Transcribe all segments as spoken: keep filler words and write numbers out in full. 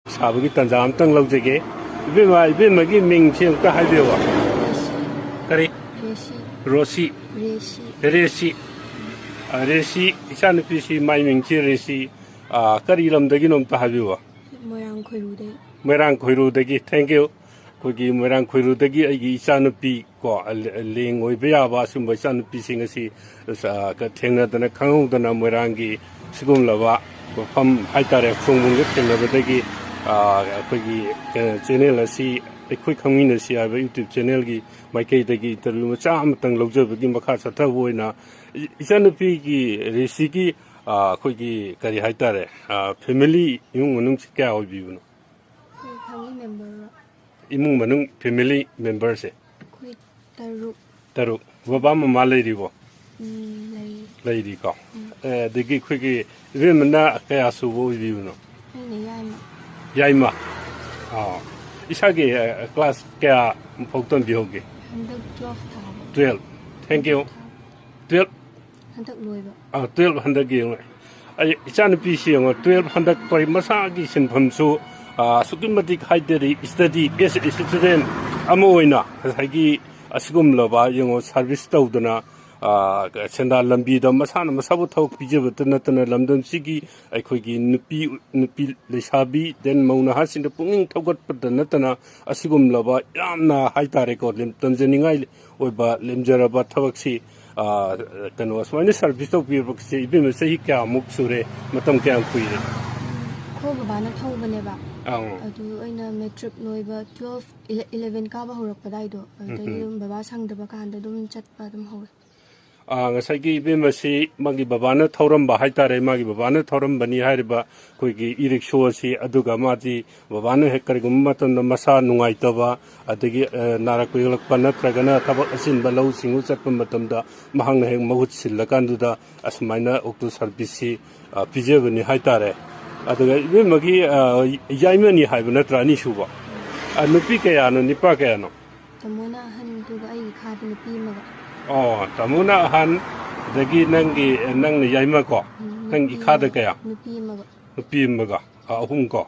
ꯁꯥꯕꯒꯤ ꯇꯥꯟꯖꯥ ꯑꯝꯇꯪ ꯂꯧꯖꯒꯦ꯫ ꯏꯕꯦꯝꯃ, ꯏꯕꯦꯝꯃꯒꯤ ꯃꯤꯡꯁꯦ ꯑꯝꯇ ꯍꯥꯏꯕꯤꯌꯨꯕ꯫ ꯀꯔꯤ? ꯔꯦꯁꯤ꯫ ꯔꯣꯁꯤ꯫ ꯔꯦꯁꯤ꯫ ꯔꯦꯁꯤ꯫ ꯑ, ꯔꯦꯁꯤ, ꯏꯆꯥꯅꯨꯄꯤꯁꯤ ꯃꯥꯏ ꯃꯤꯡꯁꯤ ꯔꯦꯁꯤ꯫ ꯑ, ꯀꯔꯤ ꯂꯝꯗꯒꯤꯅꯣ ꯑꯝꯇ ꯍꯥꯏꯕꯤꯌꯨꯕ꯫ ꯃꯣꯏꯔꯥꯡ ꯈꯣꯏꯔꯨꯗꯩ꯫ ꯃꯣꯏꯔꯥꯡ ꯈꯣꯏꯔꯨꯗꯒꯤ꯫ Thank you꯫ ꯑꯩꯈꯣꯏꯒꯤ ꯃꯣꯏꯔꯥꯡ ꯈꯣꯏꯔꯨꯗꯒꯤ ꯑꯩꯒꯤ ꯏꯆꯥꯅꯨꯄꯤ ꯀꯣ, ꯂꯦꯡ ꯑꯣꯏꯕ ꯌꯥꯕ ꯑꯁꯤꯒꯨꯝꯕ ꯏꯆꯥꯅꯨꯄꯤꯁꯤꯡ ꯑꯁꯤ, ꯑ, ꯊꯦꯡꯅꯗꯅ ꯈꯪꯍꯧꯗꯅ ꯃꯣꯏꯔꯥꯡꯒꯤ ꯁꯤꯒꯨꯝꯂꯕ ꯃꯐꯝ ꯍꯥꯏꯇꯥꯔꯦ, ꯈꯣꯡꯕꯨꯡꯗ ꯊꯦꯡꯅꯕꯗꯒꯤ, ꯑ, ꯑꯩꯈꯣꯏꯒꯤ, ꯑ, channel ꯑꯁꯤ ꯑꯩꯈꯣꯏ ꯈꯪꯃꯤꯟꯅꯁꯤ ꯍꯥꯏꯕ YouTube channelꯒꯤ ꯃꯥꯏꯀꯩꯗꯒꯤ interview ꯃꯆꯥ ꯑꯃꯇꯪ ꯂꯧꯖꯕꯒꯤ ꯃꯈꯥ ꯆꯠꯊꯕ ꯑꯣꯏꯅ ꯏ-, ꯏꯆꯥꯅꯨꯄꯤꯒꯤ ꯔꯤꯁꯤꯒꯤ, ꯑ, ꯑꯩꯈꯣꯏꯒꯤ ꯀꯔꯤ ꯍꯥꯏꯇꯥꯔꯦ, ꯑ, family, ꯏꯃꯨꯡ ꯃꯅꯨꯡꯁꯤ ꯀꯌꯥ ꯑꯣꯏꯕꯤꯕꯅꯣ? ꯑꯩꯈꯣꯏ family memberꯔꯣ? ꯏꯃꯨꯡ ꯃꯅꯨꯡ family memberꯁꯦ? ꯑꯩꯈꯣꯏ ꯇꯔꯨꯛ꯫ ꯇꯔꯨꯛ꯫ ꯕꯕꯥ ꯃꯃꯥ ꯂꯩꯔꯤꯕꯣ? ꯎꯝ, ꯂꯩꯔꯤ꯫ ꯂꯩꯔꯤꯀꯣ? ꯎꯝ꯫ ꯑꯦ, ꯑꯗꯒꯤ ꯑꯩꯈꯣꯏꯒꯤ ꯏꯕꯦꯝꯃꯅ ꯀꯌꯥ ꯁꯨꯕ ꯑꯣꯏꯕꯤꯕꯅꯣ? ꯑꯩꯅ ꯌꯥꯏꯃ꯫ ꯌꯥꯏꯃ? ꯑꯥ꯫ ꯏꯁꯥꯒꯤ, ꯑ, class ꯀꯌꯥ ꯐꯥꯎ ꯇꯝꯕꯤꯍꯧꯒꯦ? ꯍꯟꯗꯛ twelve ꯊꯥꯕ꯫ Twelve꯫ Thank you꯫ Twelve꯫ ꯍꯟꯗꯛ ꯂꯣꯏꯕ꯫ ꯑ, twelve ꯍꯟꯗꯛ ꯌꯦꯡꯉꯣ꯫ ꯑꯩ ꯏꯆꯥꯅꯨꯄꯤꯁꯤ ꯌꯦꯡꯉꯣ, twelve ꯍꯟꯗꯛ ꯄꯔꯤ-, ꯃꯁꯥꯒꯤ ꯁꯤꯟꯐꯝꯁꯨ, ꯑ, ꯑꯁꯨꯛꯀꯤ ꯃꯇꯤꯛ ꯍꯥꯏ ꯇꯥꯔꯦ, study as a student ꯑꯃ ꯑꯣꯏꯅ ꯉꯁꯥꯏꯒꯤ ꯑꯁꯤꯒꯨꯝꯂꯕ ꯌꯦꯡꯉꯣ, service ꯇꯧꯗꯅ, ꯑ, ꯁꯦꯟꯗꯥꯟ ꯂꯝꯕꯤꯗ ꯃꯁꯥꯅ ꯃꯁꯥꯕꯨ ꯊꯕꯛ ꯄꯤꯖꯕꯇ ꯅꯠꯇꯅ ꯂꯝꯗꯝꯁꯤꯒꯤ ꯑꯩꯈꯣꯏꯒꯤ ꯅꯨꯄꯤ, ꯅꯨꯄꯤ ꯂꯩꯁꯥꯕꯤ, then ꯃꯧ ꯅꯍꯥꯁꯤꯡꯗ ꯄꯨꯛꯅꯤꯡ ꯊꯧꯒꯠꯄꯗ ꯅꯠꯇꯅ ꯑꯁꯤꯒꯨꯝꯂꯕ ꯌꯥꯝꯅ ꯍꯥꯏ ꯇꯥꯔꯦꯀꯣ, ꯂꯝ-, ꯇꯝꯖꯅꯤꯡꯉꯥꯏ ꯑꯣꯏꯕ ꯂꯦꯝꯖꯔꯕ ꯊꯕꯛꯁꯤ, ꯑ, ꯀꯩꯅꯣ, ꯑꯁꯨꯃꯥꯏꯅ service ꯇꯧꯕꯤꯔꯛꯄꯁꯦ ꯏꯕꯦꯝꯃ ꯆꯍꯤ ꯀꯌꯥꯃꯨꯛ ꯁꯨꯔꯦ? ꯃꯇꯝ ꯀꯌꯥꯝ ꯀꯨꯏꯔꯦ? ꯑꯩꯈꯣꯏ ꯕꯕꯥꯅ ꯊꯧꯕꯅꯦꯕ꯫ ꯑꯪ꯫ ꯑꯗꯨ ꯑꯩꯅ matric ꯂꯣꯏꯕ twelve, ele-, eleven ꯀꯥꯕ ꯍꯧꯔꯛꯄ ꯑꯗꯥꯏꯗꯣ, ꯑꯗꯨꯗꯒꯤ ꯎꯝ꯫ ꯑꯗꯨꯝ ꯕꯕꯥ ꯁꯪꯗꯕ ꯀꯥꯟꯗ ꯑꯗꯨꯝ ꯆꯠꯄ ꯑꯗꯨꯝ ꯍꯧꯔꯦ꯫ ꯑ, ꯉꯁꯥꯏꯒꯤ ꯏꯕꯦꯝꯃꯁꯤ ꯃꯥꯒꯤ ꯕꯕꯥꯅ ꯊꯧꯔꯝꯕ ꯍꯥꯏꯇꯥꯔꯦ, ꯃꯥꯒꯤ ꯕꯕꯥꯅ ꯊꯧꯔꯝꯕꯅꯤ ꯍꯥꯏꯔꯤꯕ ꯑꯩꯈꯣꯏꯒꯤ e-rickshaw ꯑꯁꯤ, ꯑꯗꯨꯒ ꯃꯥꯗꯤ ꯕꯕꯥꯅ ꯍꯦꯛ ꯀꯔꯤꯒꯨꯝꯕ ꯃꯇꯝꯗ ꯃꯁꯥ ꯅꯨꯡꯉꯥꯏꯇꯕ, ꯑꯗꯒꯤ, ꯑ, ꯅꯥꯔꯛꯄ ꯌꯦꯛꯂꯛꯄ ꯅꯠꯇ꯭ꯔꯒꯅ ꯊꯕꯛ ꯑꯆꯤꯟꯕ ꯂꯧꯎ ꯁꯤꯡꯎ ꯆꯠꯄ ꯃꯇꯝꯗ ꯃꯍꯥꯛꯅ ꯍꯦꯛ ꯃꯍꯨꯠ ꯁꯤꯜꯂꯀꯥꯟꯗꯨꯗ ꯑꯁꯨꯃꯥꯏꯅ auto serviceꯁꯤ, ꯑ, ꯄꯤꯖꯕꯅꯤ ꯍꯥꯏꯇꯥꯔꯦ꯫ ꯑꯗꯨꯒ ꯏꯕꯦꯝꯃꯒꯤ, ꯑ, ꯌꯥꯏꯃꯅꯤ ꯍꯥꯏꯕ ꯅꯠꯇ꯭ꯔꯥ, ꯑꯅꯤꯁꯨꯕ? ꯑ, ꯅꯨꯄꯤ ꯀꯌꯥꯅꯣ, ꯅꯨꯄꯥ ꯀꯌꯥꯅꯣ? ꯇꯥꯃꯣꯅ ꯑꯍꯟ, ꯑꯗꯨꯒ ꯑꯩꯒꯤ ꯏꯈꯥꯗ ꯅꯨꯄꯤ ꯑꯃꯒ꯫ ꯑꯣ, ꯇꯥꯃꯣꯅ ꯑꯍꯟ, ꯑꯗꯒꯤ ꯅꯪꯒꯤ, ꯅꯪꯅ ꯌꯥꯏꯃꯀꯣ? ꯎꯝ, ꯅꯪꯒꯤ ꯅꯨꯄꯤ ꯏꯈꯥꯗ ꯑꯃꯒ꯫ ꯀꯌꯥ? ꯅꯨꯄꯤ ꯑꯃꯒ꯫ ꯅꯨꯄꯤ ꯑꯃꯒ꯫ ꯑ, ꯑꯍꯨꯝ ꯀꯣ?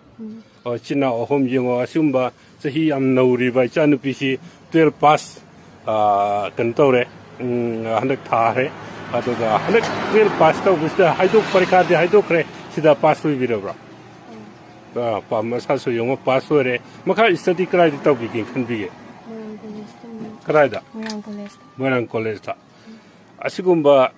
ꯑꯣ, ꯏꯆꯤꯟ ꯏꯅꯥꯎ ꯑꯍꯨꯝ꯫ ꯌꯦꯡꯉꯣ, ꯑꯁꯤꯒꯨꯝꯕ ꯆꯍꯤ ꯌꯥꯝ ꯅꯧꯔꯤꯕ ꯏꯆꯥꯅꯨꯄꯤꯁꯤ twelve pass, ꯑ, ꯀꯩꯅꯣ ꯇꯧꯔꯦ, ꯎꯝ, ꯍꯟꯗꯛ ꯊꯥꯔꯦ꯫ ꯑꯗꯨꯒ ꯍꯟꯗꯛ twelve pass ꯇꯧꯕꯁꯤꯗ ꯍꯥꯏꯗꯣꯛ-, ꯄꯔꯤꯈꯥꯗꯤ ꯍꯥꯏꯗꯣꯛꯈ꯭ꯔꯦ, ꯁꯤꯗ pass ꯑꯣꯏꯕꯤꯔꯕ꯭ꯔꯣ? ꯑ, ꯄꯥ-, ꯃꯁꯥꯁꯨ ꯌꯦꯡꯉꯣ, pass ꯑꯣꯏꯔꯦ꯫ ꯃꯈꯥ study ꯀꯗꯥꯏꯗ ꯇꯧꯕꯤꯒꯦꯅ ꯈꯟꯕꯤꯒꯦ? ꯃꯣꯏꯔꯥꯡ ꯀꯣꯂꯦꯖꯇ ꯑꯣꯏꯅ꯫ ꯀꯗꯥꯏꯗ? ꯃꯣꯏꯔꯥꯡ ꯀꯣꯂꯦꯖꯇ꯫ ꯃꯣꯏꯔꯥꯡ ꯀꯣꯂꯦꯖꯇ꯫ ꯑꯁꯤꯒꯨꯝꯕ